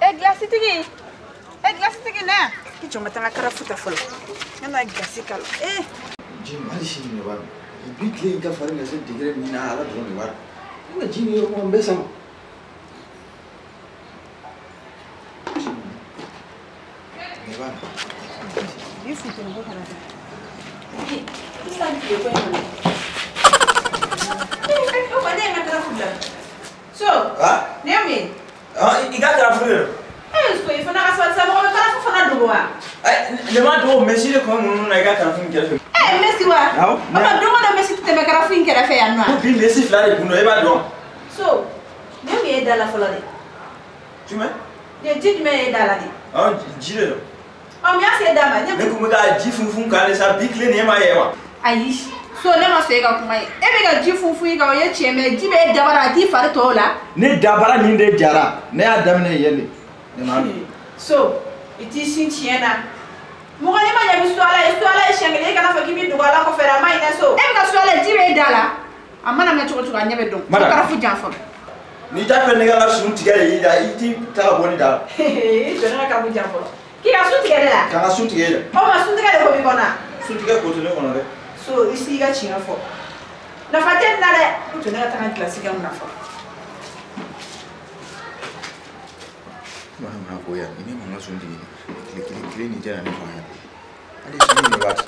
E glace-tigi. E glace-tigi na. Ki jɔ n ka taa n ka karafu ta fɔlɔ. N ka na glace k'a la. Eh. Ji hali sini ne b'a dɔn. Bi tile in ka farin ka se degré min na Ala dɔrɔn de b'a dɔn. Ne ka ji nin yɔrɔ n bɛ sama. Ne b'a dɔn. Bi funteni ko kana taa. Sisan tile ko in kɔnɔ. Eh, o kɔni ne ye n ka karafu bila. So. Ah? Nin ye mun ye? Ah, i ka karafu de don. Eh, so i fana ka sabali sa, mɔgɔ bɛ karafu fana dogo wa? Eh, ne ma dogo Messi de kɔn ninnu na i ka karafu in kɛrɛfɛ. Eh, Messi wa? Awɔ. O ma don o don Messi tɛ tɛmɛ karafu in kɛrɛfɛ yan nɔ. Bi Messi fila de kun don, e b'a dɔn. So, nin ye mun ye e da la fɔlɔ dɛ? Jumɛn? Nin ye ji jumɛn ye e da la de? Awɔ, ji de don. Ɔ, mun y'a se e da ma? Ne kun bɛ ka ji funfun kan de sa, bi tile nin e m'a ye wa? Ayi. So ne ma sɔn e ka kuma ye. E bɛ ka ji funfun i kan, o ye tiɲɛ mais ji bɛ e dabara a t'i fari tɔw la. Ne dabara nin de jara, ne y'a daminɛ yen de. Ne m'a dɔn. So, i t'i sin tiɲɛ na. Mɔgɔ n'i ma ɲɛ bɛ su ala ye, su ala ye siɲɛ kelen, e kana fɔ k'i b'i dogo ala kɔfɛ dɛ, a ma ɲi dɛ so. E bɛ ka su ala ye, ji bɛ e da la. A mana mɛn cogo cogo, a ɲɛ bɛ dɔn. Madame. Karafu jan fɔlɔ. N'i t'a fɛ ne ka n ka sun tigɛ de i la, i t'i ta ka bɔ ne da la. I jɔ ne ka karafu jan fɔlɔ. K'i ka sun tigɛ ne la? Ka n ka sun tigɛ e la. O ma sun tigɛ de ko b'i kɔnɔ? Sun tigɛ ko tɛ ne kɔnɔ dɛ. So, i sigi i ka tiɲɛ fɔ. Nafa tɛ nin na dɛ. I jɔ ne ka taa n ka gilasi kɛ n kunna fɔlɔ. Ma ko yan, ni ne ma n ka sun tigɛ, tile kelen tile nin tɛ na ne faga yan. Hali sini nin waati.